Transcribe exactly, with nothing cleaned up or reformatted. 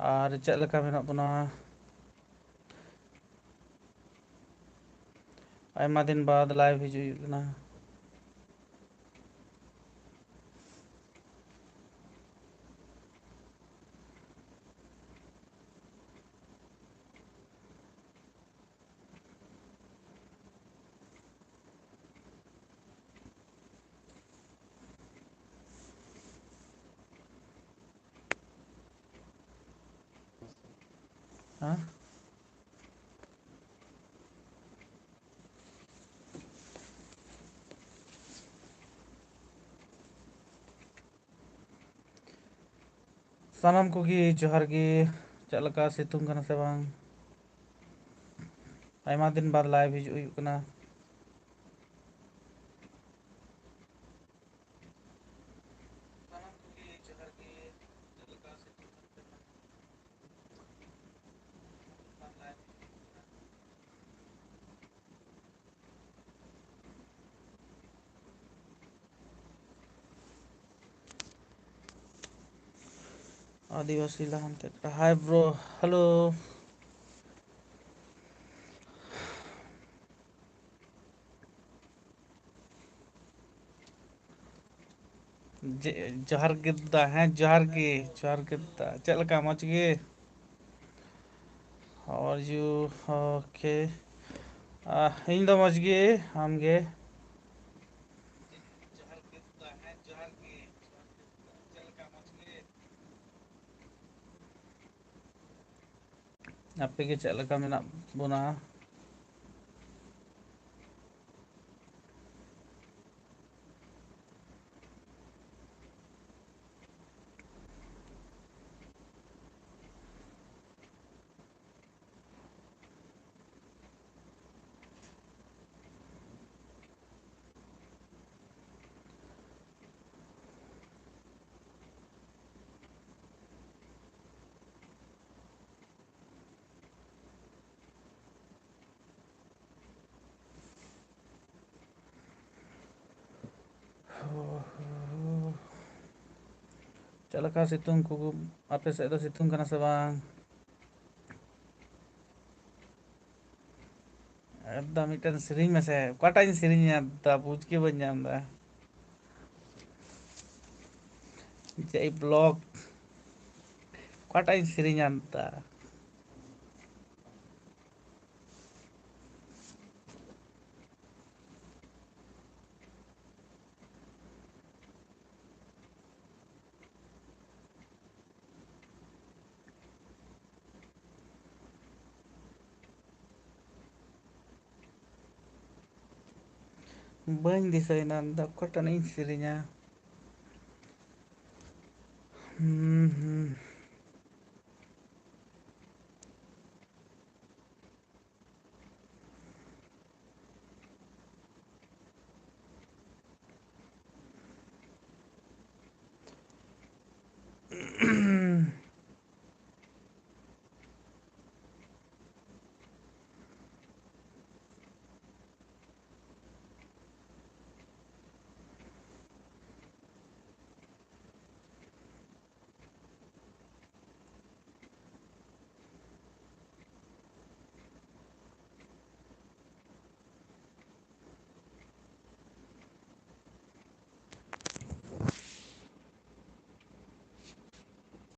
ᱟᱨ ᱪᱮᱫ ᱞᱮᱠᱟ ᱢᱮᱱᱟᱜ ᱵᱚᱱᱟ? ᱟᱭᱢᱟ ᱫᱤᱱ ᱵᱟᱫ ᱞᱟᱭᱤᱵᱷ ᱦᱤᱡᱩᱜ ᱦᱩᱭᱩᱜ ᱠᱟᱱᱟ᱾ ᱦᱮᱸ? ᱥᱟᱱᱟᱢ ᱠᱚᱜᱮ ᱡᱚᱦᱟᱨ ᱜᱮ᱾ ᱪᱮᱫ ᱞᱮᱠᱟ ᱥᱤᱛᱩᱝ ᱠᱟᱱᱟ ᱥᱮ ᱵᱟᱝ? ᱟᱭᱢᱟ ᱫᱤᱱ ᱵᱟᱫ ᱞᱟᱭᱤᱵᱷ ᱦᱤᱡᱩᱜ ᱦᱩᱭᱩᱜ ᱠᱟᱱᱟ᱾ ᱥᱟᱱᱟᱢ ᱠᱚᱜᱮ ᱡᱚᱦᱟᱨ ᱜᱮ᱾ ᱪᱮᱫ ᱞᱮᱠᱟ ᱥᱤᱛᱩᱝ ᱠᱟᱱᱟ ᱥᱮ ᱵᱟᱝ? ᱟᱹᱫᱤᱵᱟᱹᱥᱤ ᱞᱟᱦᱟᱱᱛᱤ ᱟᱠᱷᱲᱟ᱾ Hi bro, hello. ᱡᱮ, ᱡᱚᱦᱟᱨ ᱜᱮ ᱫᱟ, ᱦᱮᱸ, ᱡᱚᱦᱟᱨ ᱜᱮ, ᱡᱚᱦᱟᱨ ᱜᱮ ᱫᱟ᱾ ᱪᱮᱫ ᱞᱮᱠᱟ, ᱢᱚᱡᱽ ᱜᱮ? How are you? Okay. ᱟᱦ, ᱤᱧ ᱫᱚ ᱢᱚᱡᱽ ᱜᱮ, ᱟᱢ ᱜᱮ? ᱟᱯᱮ ᱜᱮ ᱪᱮᱫ ᱞᱮᱠᱟ ᱢᱮᱱᱟᱜ ᱵᱚᱱᱟ? ᱪᱮᱫ ᱞᱮᱠᱟ ᱥᱤᱛᱩᱝ ᱠᱚ ᱟᱯᱮ ᱥᱮᱫ ᱫᱚ ᱥᱤᱛᱩᱝ ᱠᱟᱱᱟ ᱥᱮ ᱵᱟᱝ? ᱮᱠᱫᱚᱢ ᱢᱤᱫᱴᱮᱱ ᱥᱮᱨᱮᱧ ᱢᱮᱥᱮ, ᱚᱠᱟᱴᱟᱜ ᱤᱧ ᱥᱮᱨᱮᱧᱟ ᱫᱟ, ᱵᱩᱡᱽ ᱜᱮ ᱵᱟᱹᱧ ᱧᱟᱢ ᱮᱫᱟ᱾ ᱡᱮ ᱵᱞᱚᱜ ᱚᱠᱟᱴᱟᱜ ᱤᱧ ᱥᱮᱨᱮᱧᱟ ᱫᱟ? ᱵᱟᱹᱧ ᱫᱤᱥᱟᱹᱭᱮᱫᱟ ᱫᱟ, ᱚᱠᱟᱴᱟᱜ ᱤᱧ ᱥᱮᱨᱮᱧᱟ᱾ ᱦᱩᱸ, ᱦᱩᱸ᱾